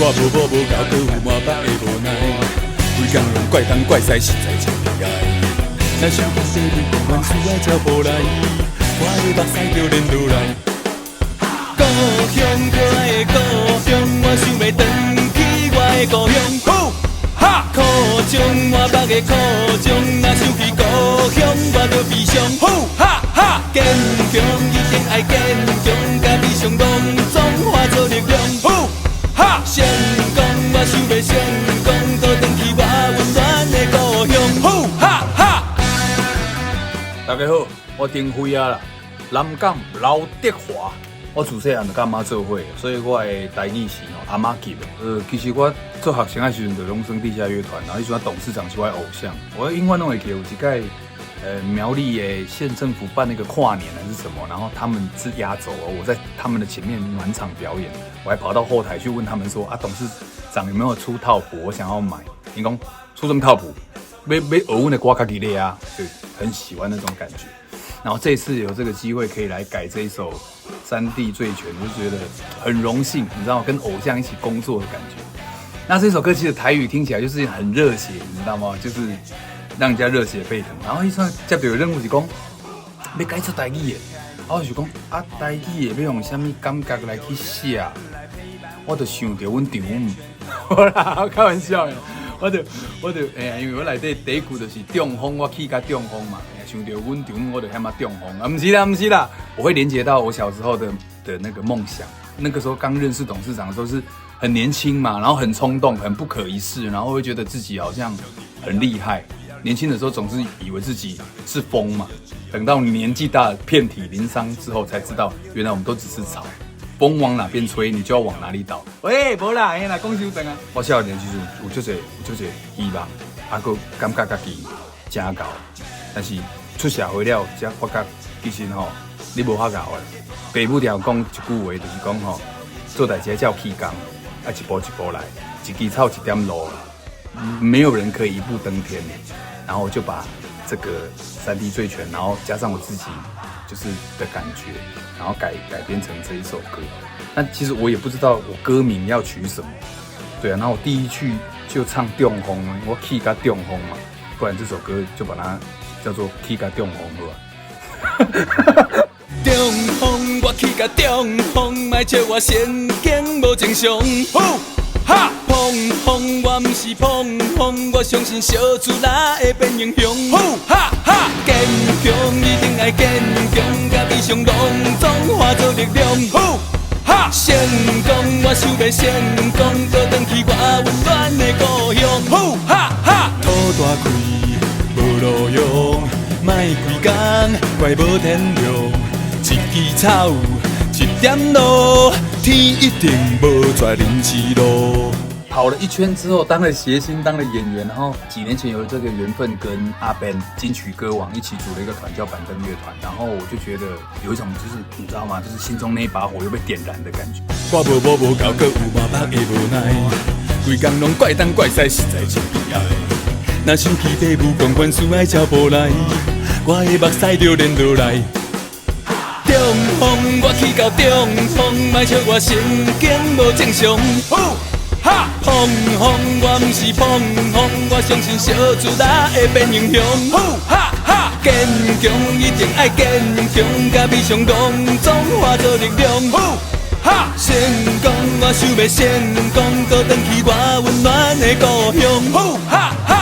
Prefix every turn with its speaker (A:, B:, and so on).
A: 我無某無猴，閣有滿腹的無奈，規工攏怪東怪西，實在真悲哀。若想起地位懸懸，事愛照步來，我的目屎就連落來。故鄉可愛的故鄉，我想欲轉去我的故鄉。呼哈，苦情滿腹的苦情，若想起故鄉，我就悲傷。呼哈哈，堅強一定愛堅強，共悲傷攏總化做力量。呼哈，成功我想欲成功，閣轉去我溫暖的故鄉。呼哈哈。
B: 大家好，我丁輝啊啦，南港劉德華。我自細漢就佮阿媽做伙，所以我的台語是吼阿媽級的。其實我做學生的時陣就攏耍地下樂團，然後彼陣董事長是我的偶像。我永遠攏會記有一擺，苗栗的縣政府辦那個跨年還是什麼，然後他們是壓軸，我在他們的前面暖場表演，我還跑到後台去問他們說啊，董事長有沒有出套譜？我想要買。伊講出什麼套譜？欲欲學阮的歌家己咧啊，對，很喜歡那種感覺。然後這次有這個機會可以來改這一首《三弟醉拳》，就覺得很榮幸，你知道嗎？跟偶像一起工作的感覺。那這首歌其實台語聽起來就是很熱血，你知道嗎？就是讓人家熱血沸騰。然後彼陣接到任務是講欲改出台語的，我就講啊，台語的欲用啥物感覺來去寫？我就想著阮丈母，無啦，我開玩笑的。我就哎呀，因為我內底第一句就是中風，我去共中風嘛，想著阮丈母，我就遐嘛中風啊，毋是啦，毋是啦，我會連接到我小時候的那個夢想。那個時候剛認識董事長的時候是很年輕嘛，然後很衝動，很不可一世，然後會覺得自己好像很厲害。年輕的時候總是以為自己是風嘛，等到年紀大，遍體鱗傷之後，才知道原來我們都只是草。風往哪邊吹，你就要往哪裡倒。喂，無啦，嘿啦，講傷長啊。我少年時陣有足濟有足濟希望，啊，閣感覺家己誠𠢕，但是出社會了，才發覺其實吼，你無遐𠢕的。爸母常講一句話，就是講吼，做代誌才有起工，啊，一步一步來，一枝草一點露，沒有人可以一步登天。然後我就把這個三弟醉拳，然後加上我自己就是的感覺，然後改編成這一首歌。那其實我也不知道我歌名要取什麼，對啊。然後我第一句就唱中風，我去共中風嘛，不然這首歌就把它叫做去共中風，好吧？
A: 中風，我去共中風，莫笑我神經無正常。呼哈，碰風，我毋是碰風，我相信小事仔會變英雄。呼哈哈，堅強一定愛堅強，共悲傷攏總化做力量。呼哈，成功，我想欲成功，閣轉去我溫暖的故鄉。呼哈哈，肚大開，無路用，莫規工怪無天良。一枝草，一點露，天一定無絕人之路。
B: 跑了一圈之後，當了諧星，當了演員，然後幾年前有了這個緣分，跟阿 Ben 金曲歌王一起組了一個團，叫板凳樂團。然後我就覺得有一種就是你知道嗎？就是心中那一把火又被點燃的感覺。
A: 我無某無猴，閣有滿腹的無奈，規工攏怪東怪西，實在真悲哀。若想起爸母懸懸，事愛照步來，我的目屎就連落來。中風，我去到中風，莫笑我神經無正常。呼哈，碰風，我毋是碰風，我相信小事仔會變英雄。呼哈哈，堅強一定愛堅強，共悲傷攏總化做力量。呼哈，成功，我想欲成功，閣轉去我溫暖的故鄉。呼哈哈。